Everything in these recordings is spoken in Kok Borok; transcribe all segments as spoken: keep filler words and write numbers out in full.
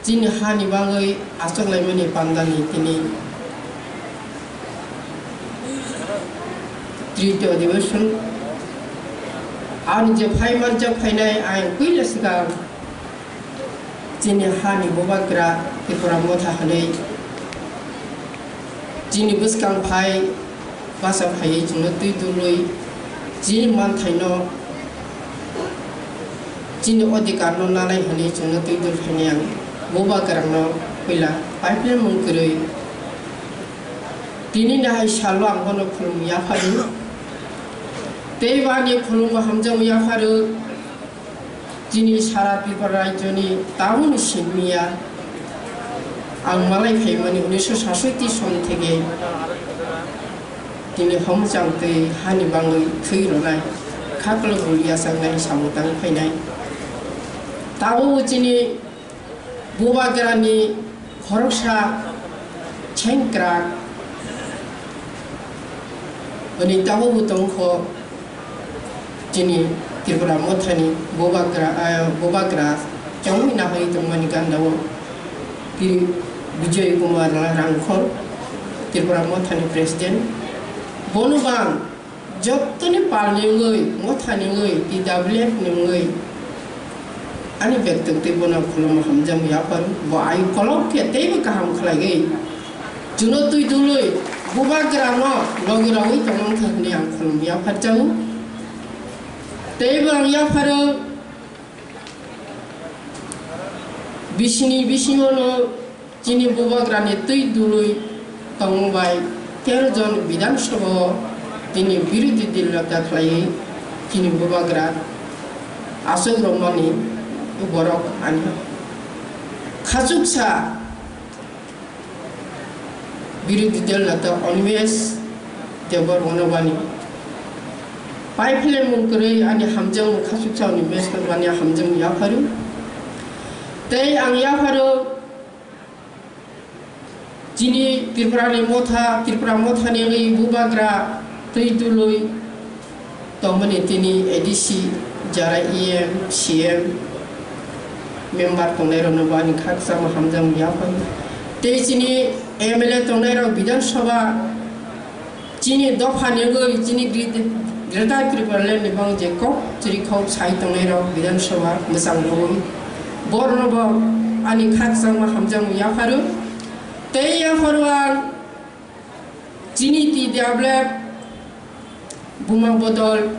Chini hani bagwi achuk laimani pandani tini tritiyo adhibeshon. Ani je phai manjak phainai ayang puila swkang chini hani bubagra Tripura motha hwnwi chini bwskang phai basa phaiwi chwngno twi dulwi chini manthaino, chini odhikarno nanai hwnwi chwngno twi dul phainai ang bubagrano puila pipeline mung kwrwi. Tini nahai salo ang bono khulum yapharu. Tei bani khulumbo hamjak yapharu. Chini sara Tripura rajyoni tabukni sinmiya ang malai phaimani unisho sasoiti son theke tini homchang tei hani bagwi thwi rwnai, khaklo guli yachaknai samung tang phainai. Tabuk chini bubagrani khoroksa chengkrak hwnwi tabukbo tongkho. Chini Tripura mothani bubagra, ah, bubagra chongwi nahai tongmani gandao Tri Bijoy Kumar Rangkhol, Tripura mothani president. Bono bang jottoni palni wngwi, mothani wngwi, T W F ni wngwi ani bektwk tei bono khulumma hamjakma yapharu. Bo ayu kolok khe teibo kaham khlaiwi chwngno twi dulwi bubagrano logi rogwi tongmang kha hwnwi ang khulumma yapharjago. Teibo ang yapharo bisini bisingono chini bubagrani twi dulwi tongmung bai tero jon Bidhan Sabha o tini birodhi dil neta khlaiwi chini bubagra achuk romani borok ani khachuksa birodhi dal neta Animesh Debbarma no bani pipeline mung kwrwi ani hamjakmung khachuksa Animesh no bani hamjakmung yapharu. Tei ang yapharu chini Tripura ni motha, Tripura motha ni wngwi bubagra twi dulwi tongmani tini A D C, jara E M, C M member tongnairokno bo ani khakchangma hamjakmung yaphai. Tei chini M L A tongnairok Bidhan Sabha, chini dophani wngwi chini Gre-, Greater Tipraland ni bang je kok chirikhok sai tongnairok Bidhan Sabha mwchang rwui borokno bo ani khakchangma hamjakmung yapharu. Tei yapharo ang chini T W F buma bodol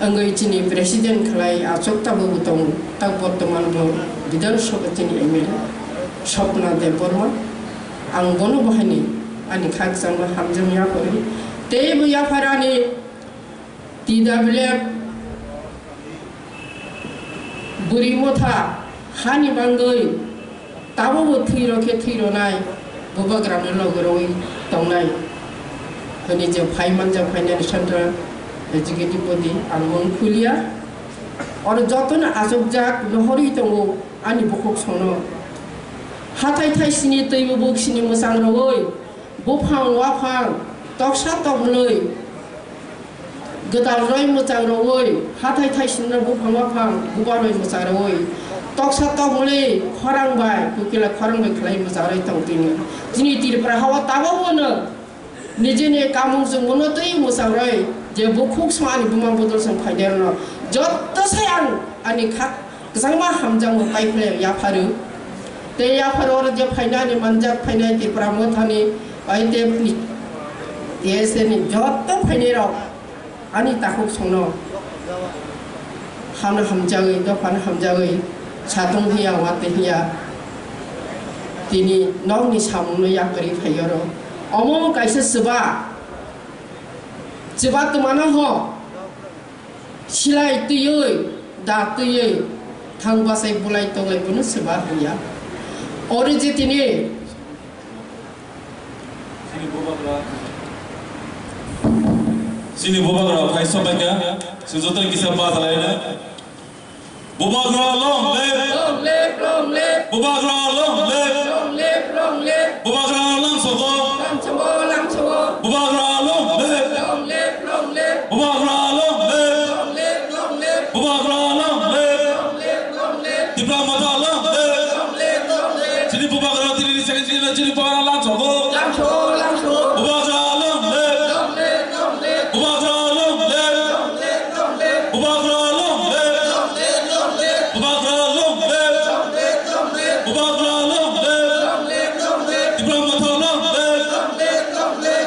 wngwi chini president khlai achuk tabukbo tongo, tak bortoman bo Bidhan Sabha chini M L A Swapna Debbarma. Ang bono bo haini ani khakchangma hamjakmung yapharo. Tei bo yaphar ani T W F bwrwi motha hani bagwi tabukbo thwi rw khe thwi rwnai, bubagrano logi rwui tongnai hwnwi je phai manjak phainani Central Executive Body ang mung khuliya. Oro jotono achukjak nohorwi tongo ani bukhuk sono. Hathai thaisini twibo buksini mwchang rwui buphang waphang toksa tokmwlwi gwdal roi mwchang rwui, hathai thaisini buphang waphang buba roi mwchang rwui, toksa tokmwlwi khorang bai, kukila khorang bai khlai mwchang roi tong tini. Chini Tripura hao tabukbo no nijini kamung chwngmano twi mwchang roi je bukhuk song ani buma bodol song phainai rwno jotto sai ang ani kha kwchangma hamjakmung pai phle yapharu. Tei yapharo oro je phainani manjak phainai Tripura mothani, I T F ni, T S A ni jotto phainai rok ani takhuk songno hamno hamjagwi, dophano hamjagwi, satung hiya, watwi hiya, tini nokni samungno yakarwi phai oro. Omo kaisa chuba, chuba twmano ho. Silai twiwi, da twiwi, thang bachai bulai tonglai bono swba hwnya. Oro je tini. Chini bubagra phai sobaikha, chwng joto kisa bachalaina. Bubagra long live! Long live, long live! Bubagra long live! Long live, long live! Bubagra langsogo! Langsogo, langsogo! Bubagra long live! Long live, long live! Bubagra long live! Long live, long live! Bubagra long live! Long live, long live! Tipra Motha long live! Long live, Chini para lamsogo. Bubagra long live. Bubagra long live. Bubagra long live. Bubagra long live. Bubagra long live. Tipra Motha long live.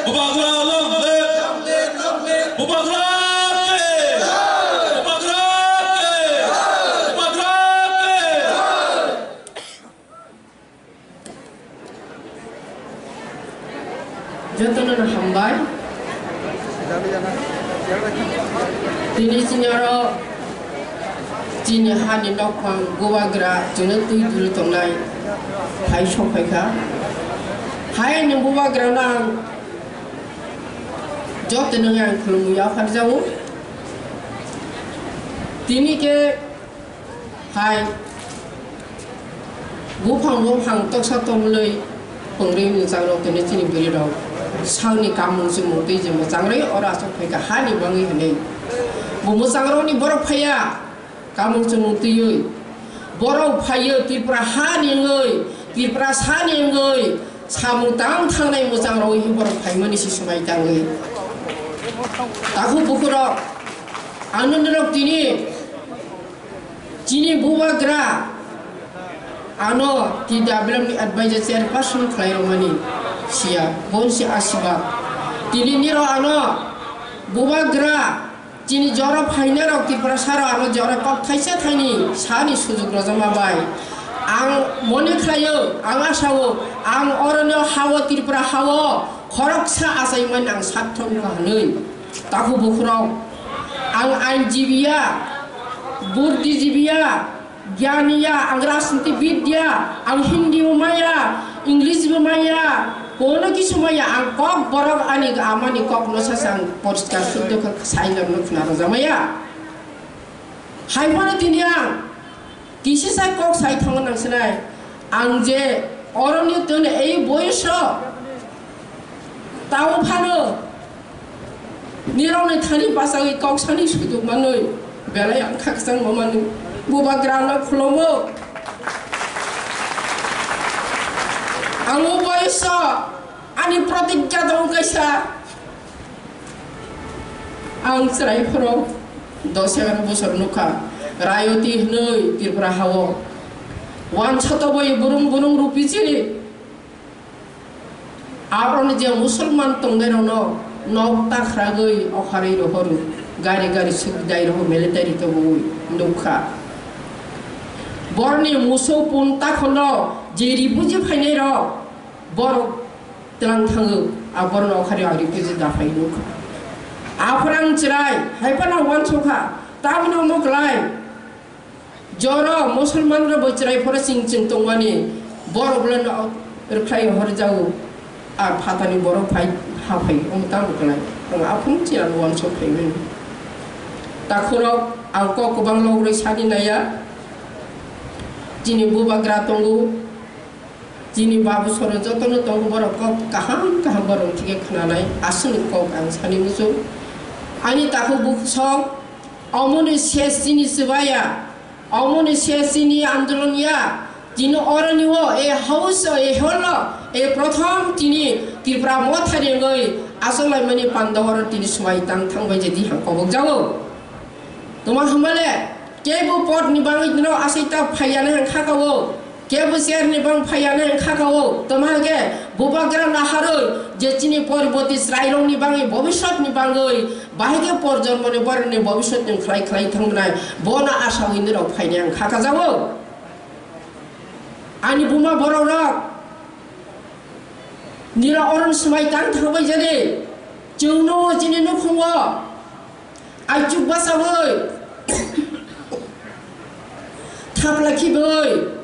Bubagra long live. Bubagra ke. Bubagra ke. Bubagra ke. Jotono no hambai. Tini chini oro chini hani nokphang bubagra chwngno twi dul tongnai hai sokphaikha. Hai ni bubagra no ang jotono ang khulumwi yapharjago. Tini khe Hai, buphang buphang toksa tongmwnwi pwngrwi mwchangrok tini chini bwrwirok sakni kamung chumung twi je mwchangrwi oro aswk phaikha hani bangwi hwnwi. Bo mwchangrokni borok phaiya kamung chumung twiwi. Borok phaiyo Tripura hani wngwi, Tripura sani wngwi samung tang thangnai mwchangrok wngwi borok phaimani se swmai tangwi. Takhuk bukhurok, ano norok tini Chini bubagra ano T W M ni advisor chairperson khlai rwmani siya, bon si asibak. Tini niro ano bubagra chini jora phainai rok Tiprasa rok ano jora kok thaisa thaini sani sujuk rwjakma bai. Ang mone khlaio, ang asao, ang orono hao Tripura hao khoroksa achaimani ang sathong hwnwi. Takhuk bukhurok, ang ainjibiya, buddhijibiya, gyaniya, ang rajnitibidya, ang Hindi bo maya, English bo maya, kono kisu maya, ang kok borok ani amani kok no sasa ang poriskar suddho khe sai no khna rwjakmaya. Hai phano tini ang Kisisa kok sai thango nang sinai. Ang je oroni tun ei boyoso tao phano nirokni thani bachagwi kok sani sujok manwi belai ang khakchangma manwi bubagrano khulomo. Ang o boyoso ani protigya dong kaisa. Ang chwrai phoro dos egar bosor nukha, rayoti hwnwi Tripura hao. Wansa toboi burung burung rupi chini. Aroni je musulman tongnairokno nok takhragwi okharwi rohoru, gari gari sukdai roho military toboi nukha. Borni muso punta khono je ribuji phainairok borok tlang thango, a borno okhari ari kuji daphai nuk. Aphra ang chwrai, hai phano wansukha, tamni omo klai. Joro musulman rok bo chwrai phoro ching ching tongmani, borok le no rwkhlai horjao, a phatani borok phai haphai, omo tamo klai. Ang aphung chwrai wansuk phaiwi. Takhurok ang kok kwbang logrwi sani naiya. Chini bubagra tongo. Chini babu soro jotono tongo, borok kok kaham kaham borok thike khwnanai, aswkni kok ang sani muchung. Ani takhuk bukhuk song, omoni ses chini chwbaya, omoni ses chini andolon ya, chini oroni o, e house o, e hall o, e prothom chini Tripura Motha ni wngwi achuk laimani panda oro tini swmai tang thang bai je di hang kobok jago. Toma hamale, kebo pot ni bangwi no asai ta phaiya na hang khaka o. Kebo chair ni bang phaiya na hang khaka o, toma hake bubagra naharoi je chini poriboti chwrairok ni bangwi, bobisot ni bangwi, bahai khe por jormo ni borok ni bobisot ni khlai khlai thangmwnai, bono asa hwnwi rok phainai hang khaka jago. Ani buma borok rok nira oron swmai tang thangbai jani, chwngno chini nukhungo aichuk bachagwi, thapla khibwi,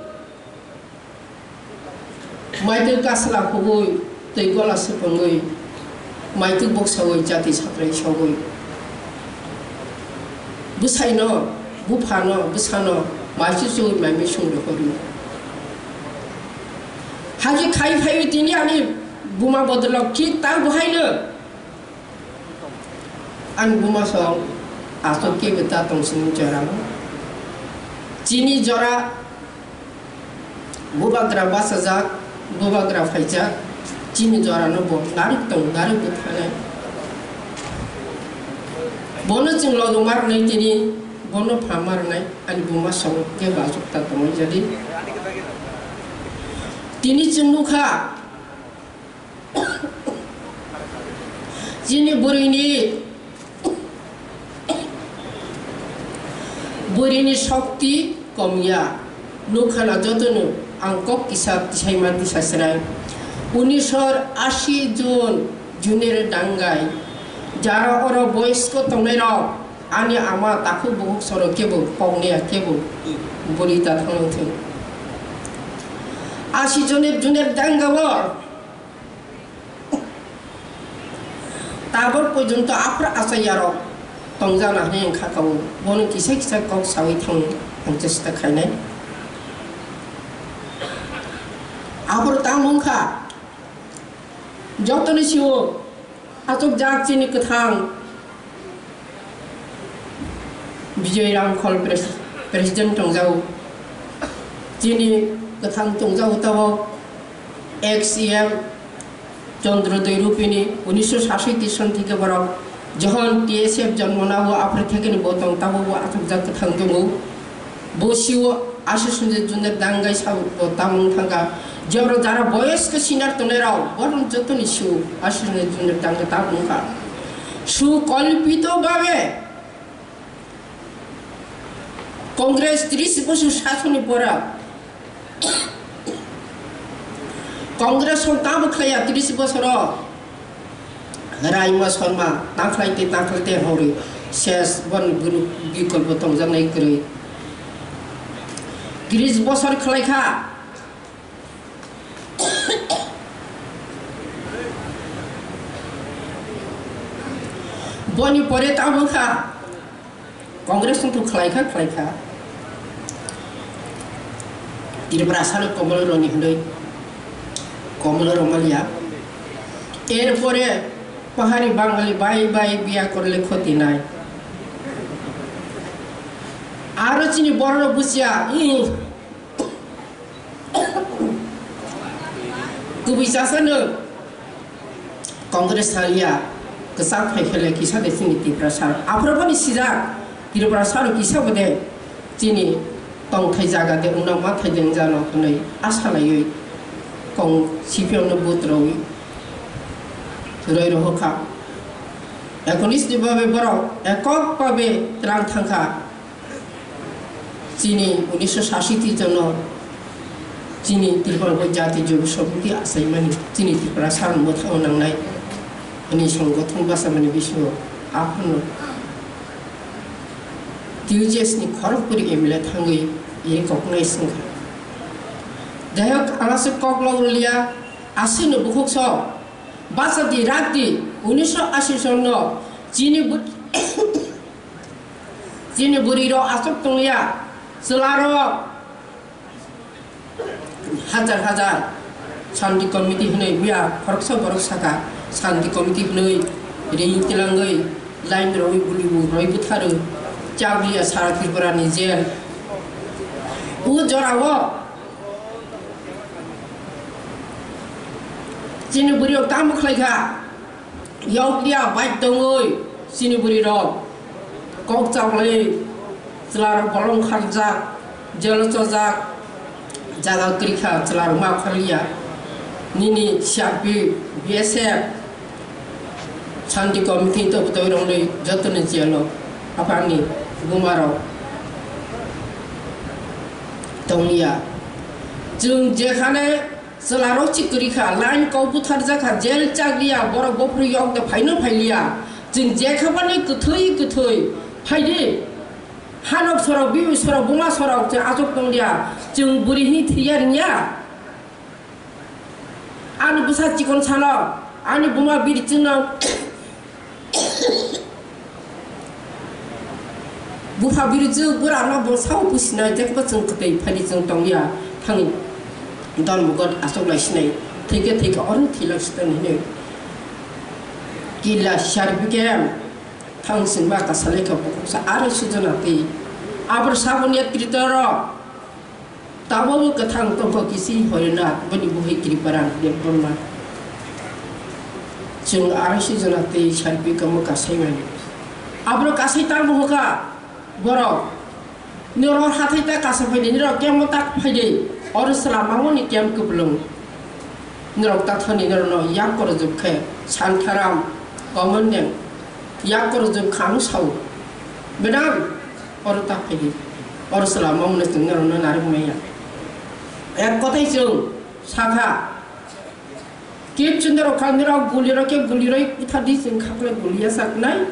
maitwk kasla khogwi, twi gola swpwngwi, maitwk boksawi, jati satrai sogwi, bwsaino, buphano, bwsano mai chuchugwi, mai misung rohorwi. Hakhe khai phaiwi tini ani buma bodolok thik tak bohaino. Ani buma song aswk kebo ta tong sini jora. Chini jora bubagra bachajak, Bubagra phaijak, chini jorano bo narwk tong, narwk bwthanai. Bono chwng logo marnai tini, bono pha marnai, ani buma song kebo achukta tongwi jadi. Tini chwng nukha, chini bwrwini Bwrwini shokti komya. Nukhana jotono ang kok kisa tisaima tisa chwrai. Unisor ashi June, Junior Dangai. Jara oro boysko tongnairok, ani ama takhuk bukhuk soro kebo kokniya kebo bwrwi ta thangthung. Ashi Junior, Junior Dangao Tabok porjonto aphuru achaiyarok tongjana hwnwi wngkha kabo. Bono kisa kisa kok sawi thangwi ang chesta khainai. Aphuru tamo wngkha, jotoni sio achukjak chini kwthang Bijoy Ramkhol pres-, president tongjago. Chini kwthang tongjago tabok ex E M Chandrodoi Rupini, unisho sasoi tison theke borok johon T S F jonmo nabo aphuru thekeni bo tong tabok bo achukjak kwthang tongo. Bo sio Ashish Ranjan Junior Dangai sabo bo tamung thangkha. Jora jara boyosko senior tongnai rok, bohrok jotoni sio Ashish Ranjan Junior Dangai tamung kha. Sukolpito bhabe Congress tris bosor sasoni pora Congress hwn tamo khlaiya tris bosoro. Raima Sharma, takhlai te, takhlai te hori ses, bon guru bikolpo tongjaknai kwrwi. Tris bosor khlai kha. Boni pore tamo kha. Congress wngthok khlai kha, khlai kha. Tripura salo Komol Roni hwnwi, Komol Romalia. Erpore Pahari Bangali bai bai biya korle khoti nai. Aro chini borok busia, ih. Kubui chasano Congress thaliya, kwchak phai khele kisa de chini Tiprasa. Aphuru boni sijak Tiprasa kisa bode chini tongthai jaga de wngna ma thai de wngja no hwnwi asa laiwi kong C P M no vote rwi roi rohor kha. Ekonish ni babe borok ekok babe twlang thangkha. Chini unisho sasiti jono chini Tripura bo jati jobo somiti achaimani chini Tripura san mwthangwi nangnai hwnwi songothon bachamani bisingo aphano T U J S ni khorokpuri M L A thangwi recognize wngkha. Jai hok, ang aswk kok lok rwliya, aswkno bukhuk sok bachadi rakdi unisho ashi sonno chini bu-, Chini bwrwi rok aswk tongya, chwla rok hajar hajar Shanti Committee hwnwi buya khoroksa borok saka, Shanti Committee hwnwi ring tilangwi line rogwi buli bu roi butharwi chabliya sara Tripura ni jail. O jora o chini bwrwi rok tamo khlai kha. Yokliya bai tongwi chini bwrwi rok kok chaklai chwla rok bolong kharjak, jelo chojak, jaga kwrwi kha chwla rok ma kharliya. Nini C R P, B S F, Shanti Committee to bwtwi rok nwi joto ni jelo aphani buma rok tongya. Chwng jekhane Chwlarok si kwrwi kha, line kok butharjak kha, jail chak liya, borok bophuru yok de phaino phai liya. Chwng je kha bani kwthwi kwthwi phai di. Hanok sorok, bibi sorok, buma sorok, chwng achuk tong liya. Chwng bwrwi hi thwiya ringya. Ani bwsa chikon sano, ani buma biri chwngno Bupha biri chwng bwrang no bo sao businai, jekbo chwng kwtwi phani chwng tongya thangwi. Don mugot aswk lai sinai, thwikhe thwikhe oro thwilak sitani hinwi. Killa sar bikem thang singma kasalai kha bukhuksa arai sujana twi. Abor saboni ya tritoro. Tabukbo kwthang tongkha kisi Horinath, bini buhi Kriparam Debbarma. Chwng arai si jona tei sarpi kamo kasai mani. Abro kasai tamo hoka borok. Noro hathai ta kasa phaidi, noro kemo tak phaidi. Oro sala mangoni kem kuplung. Norok ta thani norono yak korojwk khe Santharam, Komondeng, yak korojwk kha ang sao. Bedam, oro ta phaidi. Oro sala mangoni chwng norokno narwk maya. Ek kothai chwng sakha. Kip chundaro kha nirok gulirok khe guliroi buthardi chwng khaklai guliya saknai.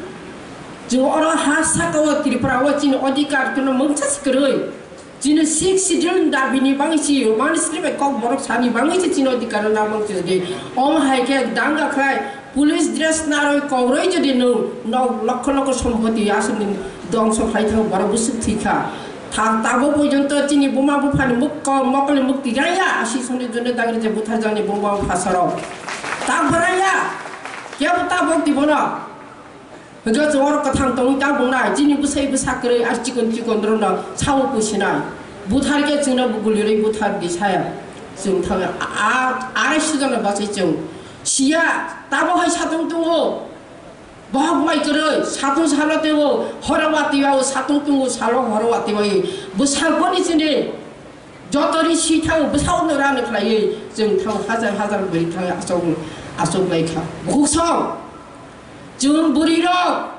Chwng oro ha saka o Tripura o chini odhikar kuno mungsa si kwrwi. Chini Sixth Schedule dabini bangwi si mani sri bai kok borok sani bangwi si chini odhikar na bang chini. Om hai khe danga khlai police dress naroi kok roi jodi nwng nok lokho lokho sompoti aswkni dongso khlai thango borok bwswk thwi kha. Tha-, tabuk porjonto chini buma buphani muk-, ko-, mokol ni mukti raya, asi soni jone dagri je buthar jani buma bupha sarok. Ta baraya, kebo ta bokti bono. Hwnkhe chwng oro kwthang tongwi ta bungnai, chini bwsai bwsa kwrwi, ar chikon chikon rono sao pusinai. Buthar khe chwngno gulirwi buthar di saya. Chwng thangwi a, a, arai sujana bachai chwng. Siya, tabo hai satung tungo. Bohok mai kwrwi, satung salo tebo, horo watwi o satung tungo, salo horo watwi o. Bwsal boni chini joto ri si thango, bwsal no rani khlaiwi, chwng thango hajar hajar bwrwi thango, achuk, achuk lai kha. Bukhuk song, chwng bwrwi rok,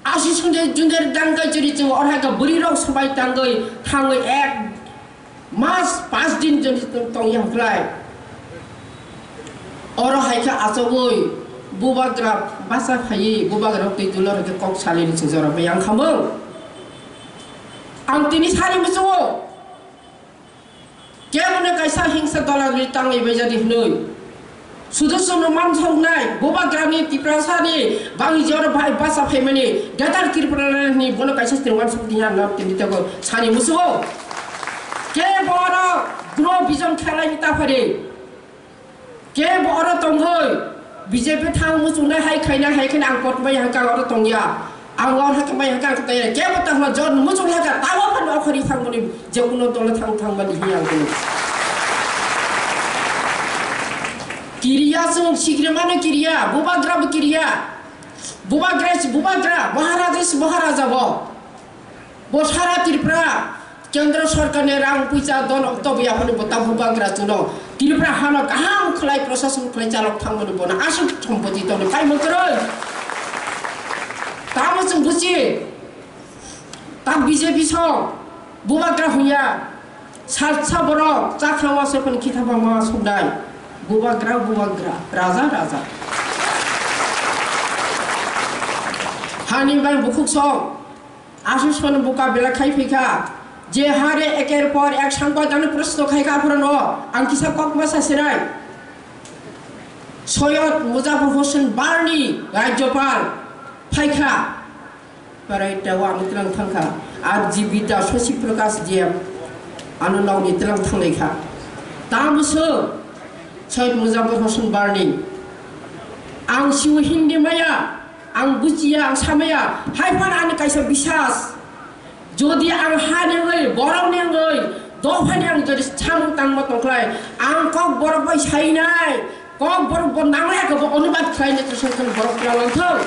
asi sunde junder dangkai chwri chwng orhai kha bwrwi rok swbai tangwi thangwi ek Mas pas din jodi tong, tong yang khlai. Oro hai khe achogwi bubagra basa phaiwi bubagra twi dulor hai khe kok salini se jora bai ang khamung. Ang tini sari muchungo. Kebono kaisa hingsa dola ri tangwi bai jadi hwnwi. Sudu sunu mansoknai, bubagrani Tiprasani bangwi jora bai basa phaimani, Greater Tripura ni bono kaisa sini wansuk diya na tini tego sani musugo. Ke boro gro vision khelai ni tapari. Ke boro tongoi, B J P thang musungnai hai khaina hai khaina ang kot mai hangka oro tongya. Ang oro hake mai hake ang kotaya, kebo tangma jor muchung haka, tawa phan okhori thangmani, je kuno dole thang thangmani hi ang kuno. Kiriya sung, sikrimano kiriya, bubagra bo kiriya. Bubagra si bubagra, maharaja si maharaja bo. Bo sara Tripura, Kendra Sorkar ni rang puisa don okto bo yaphani bo ta bubagra chuno. Tripura hano kaham khlai, prosason khlai chalok thangmani bono aswk sompoti tongni paimang kwrwi. Tamo chwng buchi, ta B J P song, bubagra huya, salsa borok, chakhang wase phani khitha bama sukdai. Bubagra, bubagra, raja, raja. Hani bai bukhuk song, Aswk soni buka belai khai phaikha, je hare eker por ek sangbaidani proshno khaikha aphuru no ang kisa kok ma sasinai. Soyod Mujafar Hossain Barni Rajyopal phaikha, parai teo ano tlang thangkha, R G B da Shashi Prakash Deb ano nokni tlang thanglaikha. Tamo se Soyod Mujafar Hossain Barni, ang siwi Hindi maya, ang bujiya, ang samaya, hai phano ani kaisa bisas. Jodi ang hani wngwi, borokni wngwi, dophani ang jodi samung tangma tongkhlai, ang kok borok bai sainai, kok borok bo nanglai ka bo onubad khlainai to songkhan borok kwrang langthang.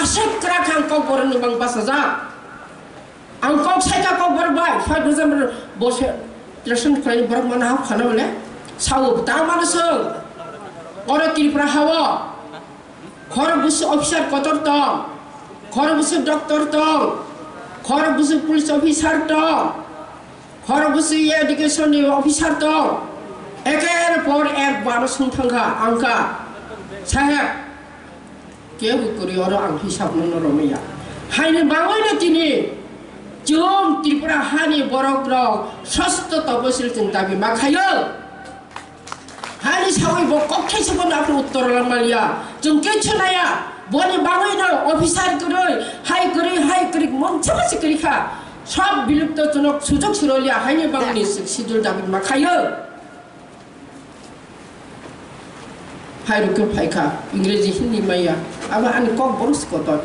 Aswk kwrak ang kok borokni bang bachajak. Ang kok saika kok borok bai, soi bujam bo se translate khlainai borok mano hap khana bole. Sao tang mano song. Oro Tripura hao. Khorok busu officer kotor tong, khorok busu doctor tong, khorok busu police officer tong, khorok busu education ni officer tong. Eker por ek baro sung thangkha, angkha, saheb, kebu kwrwi oro ang hisab no romya. Haini bangwi no tini chwng Tripura hani borok rok sosto toposil chwng dabi ma khayo. Hani sawi bo kok thaisa bo nokni uttor lamaliya. Chwng khe chwnaya. Boni bagwi no officer kwrwi, hai kwrwi, hai kwrwi, mungsa masi kwrwi kha. Sob bilupto chwnok sujok suroliya. Haini bagwi ni Sixth Schedule dabi ma khayo. Hai rukhe phaikha. Ingreji Hindi maya. Abo ani kok boru si kotor.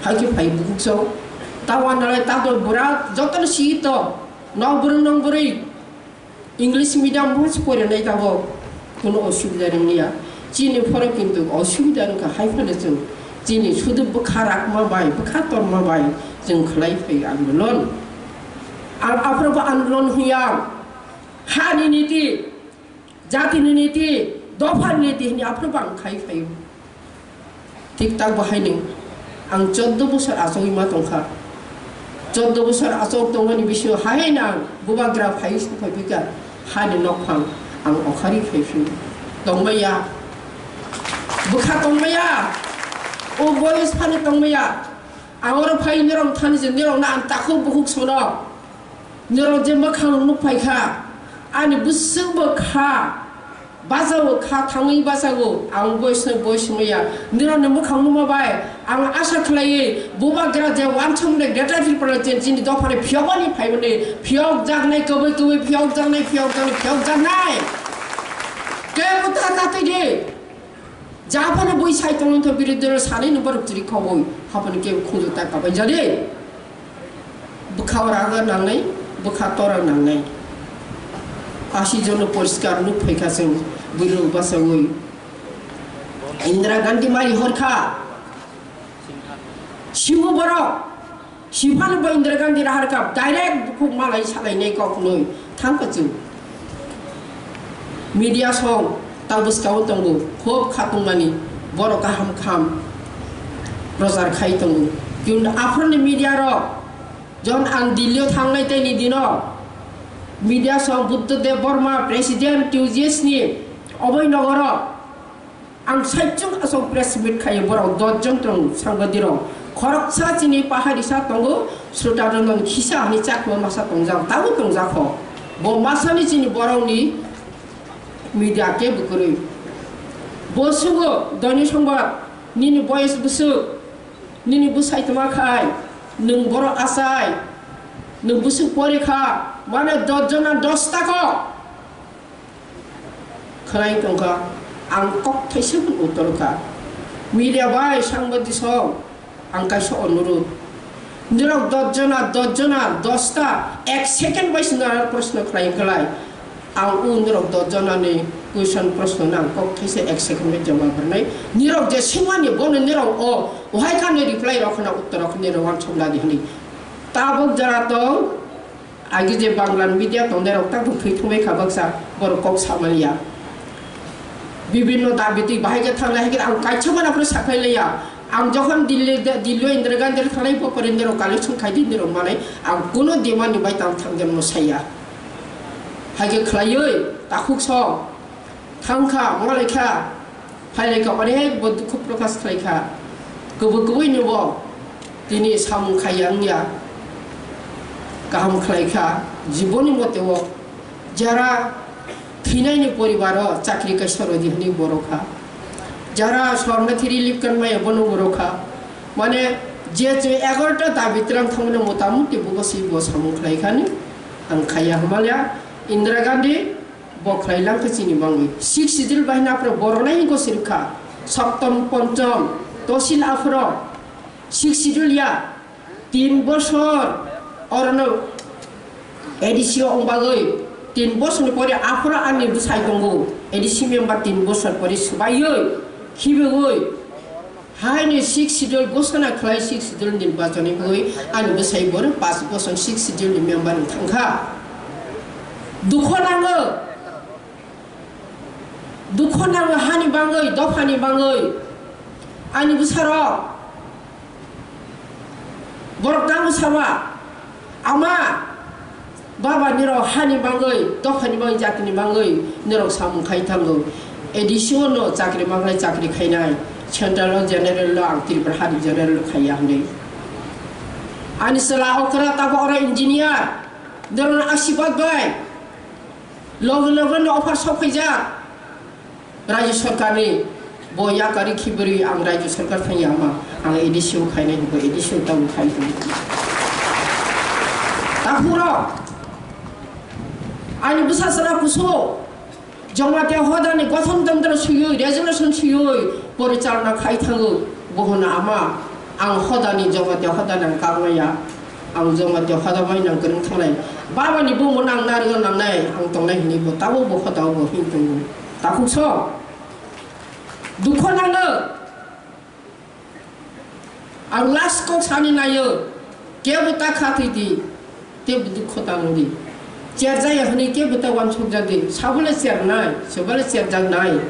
Hai khe phai bukhuk sao. Tawa nalai tato bura jotono si to, nok bwrwng nong bwrwi English medium bo se porinai tabok, kuno osubida ringya. Chini phoro kintu osubida wngkha hai phano chwng chini sudu bwkha rakma bai, bwkha torma bai chwng khlai phai andolon. Ang aphuru bo andolon huyang, hani niti, jatini niti, dophani niti hwnwi aphuru bo ang khai phaio. Thik tak bo haino ang choddo bosor achogwi ma tongkha. Choddo bosor achog tongmani bisingo haino ang bubagra phai songphai phikha, hani nokphang ang okhari phai phio. Tongmaya, bwkha tongmaya, o boyos phano tongmaya. Ang oro phai norok thani je norokno ang takhuk bukhuk sono. Norok je mwkhang nuk phaikha, ani bwswk bo kha, bajago kha, thangwi bajago, ang boyosno boyos maya. Norokni mwkhang nukma bai ang asa khlaiwi bubagra je wansukmani Greater Tipraland chini dophani phiyokmani phaimani phiyokjaknai, kwbwi kwbwi phiyokjaknai, phiyokjaknai, phiyokjaknai. Kebo ta ta twi di. Japhano bui sai tongmani biruddhe sanai no borok chiri khoboi, haphano kebo khunju ta kabai jani. Bwkha o raga nangnai, bwkha tora nangnai. Asi jono poriskar nuk phaikha chwng, bwrwi basawi. Indira Gandhi mari horkha. Simo borok. Siphano bo Indira Gandhi raharkha direct bukhuk malai salainai kok nwi thangkha chwng. Media song ta bwskao tongo, khub khatungmani borok kaham kaham prochar khai tongo. Kintu aphuruni media rok jon ang Delhi o thangnai tei ni dino media song Buddha Dev Burma president T U G S ni oboi nogoro ang saichung asok press meet khaio, borok dos jon tong sangbadirok. Khoroksa chini pahari sa tongo, Srutaronon khisa hwnwi chakma masa tongjak, tabuk tongjakho. Bo masani chini borokni media kebo kwrwi. Bo sungo, Doini Songbar, nini boyes bwswk, nini bwsai tma khai, nwng borok achai, nwng bwswk pori kha, mane dos jona dos ta kho. Khwlai tongkha, ang kok thaisa uttor kha. Media bai sangbadik song, ang kaisa onurudh. Nirok dos jona, dos jona, dos ta, ek second bai swngnai proshno khlai khlai. Ang o nirok dos jona ni question proshno no ang kok thaisa ek second bai jawab rwnai. Nirok je swngmani bono nirok o, ohai kha ni reply rok khna uttor rok nirok uansuk ladi hwnwi. Tabuk jora tong, Agi je Bangla media tongnai rok tak thwi thumai kha baksa borok kok samani ya. Bibinno dabi twi bahai khe thanglai hai khe ang kaisa mana phano saphai laiya. Ang jokhon Delhi, Delhi Indira Gandhi rok thanglai bo porindero collection khai di nirok manai ang kuno demand ni bai tang thangden mo saya. Hai khe khlaiwi takhuk song. Thangkha, wnglaikha, phailaikha, onek bo dukhu prokash khlaikha. Kwbwi kwbwi ni bo tini samung khaiya wngya. Kaham khlaikha, jiboni mote o jara thwinaini poribaro chakri kaisa rodi hwnwi bo rwkha. Jara sornathi relief card maya bono bo rwkha. Mane je chwng egarota dabi twlang thangmani motamuti bo bwswi bo samung khlaikhani ang khaiya hwnmaya. Indira Gandhi Bo khlai lang khe chini bangwi. Sixth Schedule bai hwnwi aphuru bo rwnai hinwi gosirikha. Saptam, Ponchom, Tosil aphuru Sixth Schedule ya. Tin bosor orono A D C o wng bagwi. Tin bosorni pore aphuru ani bwsai tongo. A D C member tin bosor pore swbaiwi, khibiwi. Haini Sixth Schedule ghosona khlai, Sixth Schedule nirbachon ni bagwi ani bwsai borok paanch bochor Sixth Schedule ni member wng thangkha. Dukho nango, dukho nango hani bangwi, dophani bangwi. Ani bwsarok borok tamo saba, ama, baba nirok hani bangwi, dophani bangwi, jatini bangwi nirok samung khai thango. A D C o no chakri mangnai chakri khainai, central o general no ang Tripura hani general khaiya hwnwi. Ani chwla okra tabo oro engineer, nirok asibad bai loge loge no offer sok phaijak. Rajya Sarkarni bo yakari khibrwi ang Rajya Sarkar thangya ma, ang A D C o khainai bo A D C o tabuk khai tong. Takhurok, ani bwsa chwla kusu Jamatia hodani gothon tantro swiwi, resolution swiwi porichalna khai thango, bohono ama ang hodani Jamatia hodani ang kakmaya. Ang joma tei hoda bai nang kwrwng thangnai. Baba ni bumo nang narwgna nangnai, ang tongnai hinwi bo tabuk bo hoda o bo hin tongo. Takhuk so. Dukho nangno. Ang last kok sani naio. Kebo ta kha thwi di. Tei bo dukho ta nang di. Cherjaya hinwi kebo ta wansuk jak di. Sabole chernai, sobole cherjak nai.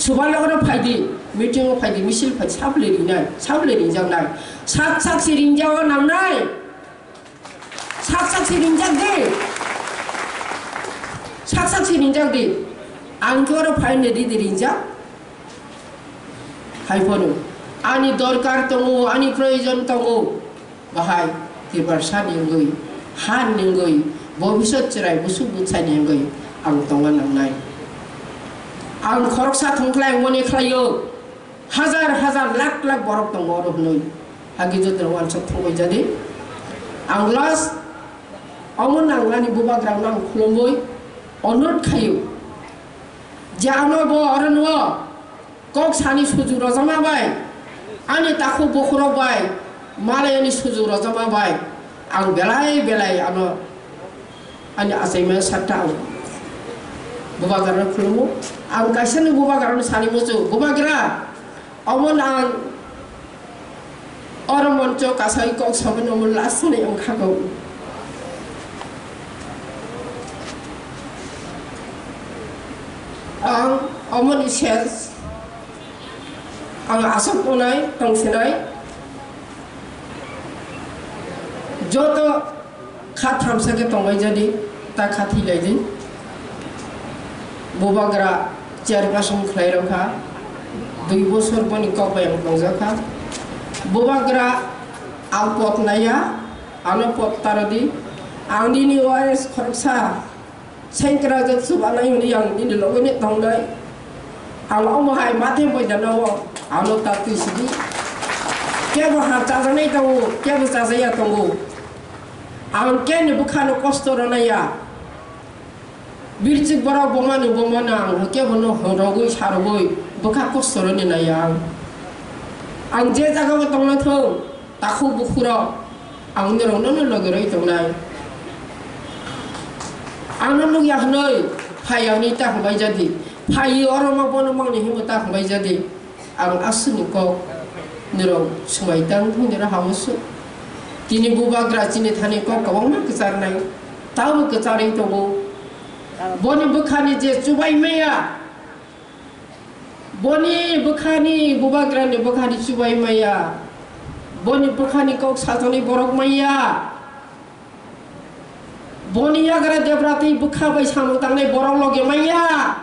Sobole oro phai di. Meeting o phai di, misil phai di, sabole rinai, sabole ringjak nai. Sak sak si ringjao nangnai. Sak sak si ringjak di. Sak sak si ringjak di. Ang khe oro phai ne di di ringjak. Hai phano. Ani dorkar tongo, ani proyojon tongo. Bahai Tiprasa ni wngwi, ha ni wngwi, bobisot chwrai busuk bwthai ni wngwi ang tongna nangnai. Ang khoroksa thongkhlai mone khlaio. Hazar hazar lakh lakh borok tongo oro hwnwi. Hagi jotro wansuk thangbai jadi. Ang last omo nangnani bubagrano ang khulumwi onurot khaio. Je ano bo oro nuo kok sani suju rojama bai, ani takhuk bukhurok bai, malayani suju rojama bai, ang belai belai ano Ani achaima sakta ang bubagrano khulumo. Ang kaisa ni bubagrano sani muchung, "Bubagra, omo ang oro moncho kasai kok sabani omo last ni ang khago." Ang omo ni ses ang aswk wngnai tongsinai. Joto kha thamsa khe tongbai jadi, ta kha thwi lai di. Bubagra chairperson khlai rw kha, dui bosor boni kok bai ang tongjak kha. Bubagra ang pot naiya, ano pot ta rw di. Ang nini wais khoroksa Sengkrak jak chubanai hwnwi ang nini logoni tongnai. Ang omo hai mathe boidana o ano ta twi sidi. Kebo ha chajaknai tongo, kebo chajaya tongo. Ang keni bwkhano kosto rwnaiya. Birchik borok bomani bomano ang kebono horogwi sarogwi bwkha kosto rwni naiya ang. Ang je jagao tongna thung. Takhuk bukhurok ang norok nono logi rwi tongnai. Ano nukya hwnwi phai ya hwnwi ta hwnbai jadi. Phai oro ma bono mangni hwnwi ta hwnbai jadi. Ang aswkni kok norok swmai tang thung nero hao su. Tini bubagra chini thani kok kwbangma kwcharnai. Tamo kwcharwi tongo. Boni bwkhani je chubai maya. Boni bwkhani, bubagrani bwkhani chubai maya. Boni bwkhani kok sajaknai borok maya. Boni yagra debra twi bwkha bai samung tangnai borok loge maya.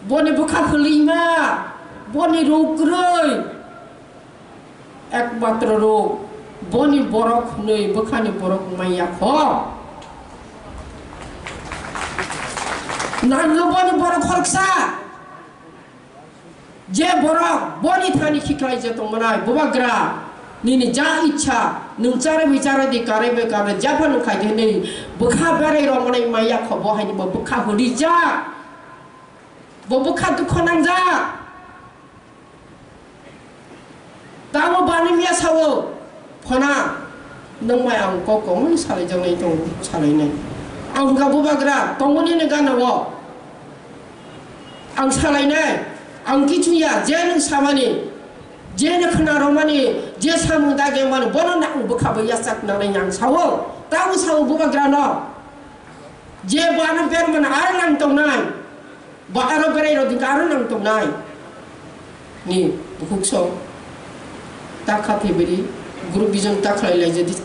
Boni bwkha hwlwima, boni ruk kwrwi. Ekmatro rok boni borok hwnwi bwkhani borok maya kho. Nangno boni borok khoroksa. Je borok boni thani khiklai je tongmanai bubagra. Nini ja ichha, nwng chara bichara di karai bai karai jaba nwng khai di hwnwi bwkha berai rok manai maya kho bo haini bo bwkha hwnwi ja. Bo bwkha dukho nangjak. Tamo bani miya sao, phana, nwng mai ang kok kong salai jaknai tong salainai. Ang hwnkha bubagra, tongmani ni gana o. Ang salainai, ang kichu ya, je nwng samani, je nwng khna romani, je samung dagi mani, bono nang bwkha bai yachak nangnai ang sao. Tamo sao bubagra no. Je bano bermani ar nang tongnai. Ba aro berai rok dingka aro nang tongnai. Ni bukhuk song. Ta kha thibiri, group bijong ta khlai lai jadi.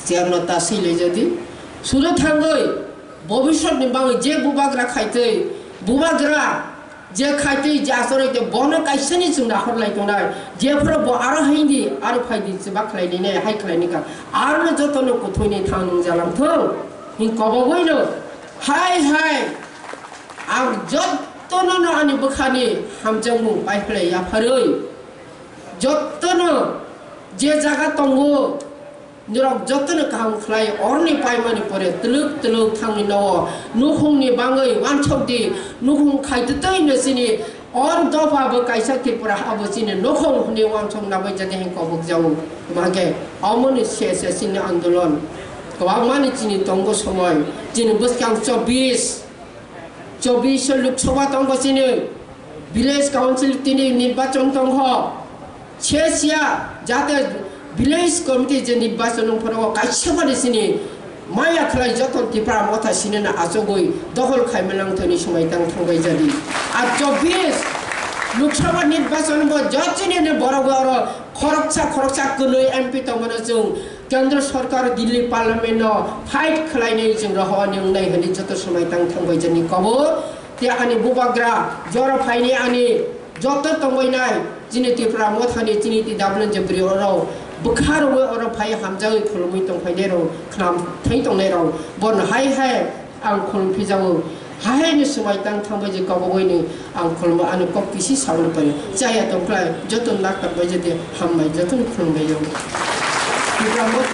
Chair no ta si lai jadi. Sudo thangoi, bobisot ni bagwi je bubagra khaitwi, bubagra je khaitwi je achoroi te bono kaisa ni chwng nahor lai tongnai. Je phoro bo aro haini, aro phaidi, chwbak khlai ni nai, hai khlai ni ka. Aro no joto no kuthoi ni thang nung jalang thung. Hin kobogoi no. Hai hai. Ang jottono no ani bwkhani hamjakmung pai phlai yapharwi, jottono je jaga tongo, norok jottono kaham khlai, oroni paimani pore twlwk twlwk thangwi nogo nukhungni bangwi wansok di, nukhung khai twtwi no chini O dopha bo kaisa Tripura ha bo chini nokhong hwnwi uansuk nabai jadi hin kobok jago. Hwnkhe omoni se se chini andolon kwbangmani chini tongo somoi, chini bwskang chobbish, chobbish Lok Sabha tongo chini, village council tini nirbachon tongkho. Se siya jate village committee je nirbachon wng phano kaisa bani sini maya khlai joto Tipra Motha sinina achugwi dokhol khaima nang thani swmai tang thangbai jadi. A chobbish Lok Sabha nirbachon bo jotini ni borok oro khoroksa khoroksa kwnwi M P tongmano chwng Kendra Sarkar Delhi Parliament no fight khlainai chwng rohor ni wngnai hwnwi joto swmai tang thangbai jadi kobo. Te ani bubagra jora phaini ani joto tongbainai chini Tipra Mothani chini T W J bwrwi oro bwkha rwui oro phai hamjagwi khulumui tongphainai rok khwnam thai tongnai rok bono hai hai ang khulum phijago. Hai ni swmai tang thangbai je kobogoi ni ang khulmo ani kok kisi sawi pai chaya tongkhlai joto nak tak bai je de hambai joto ni khulumbai yo. Tipra Motha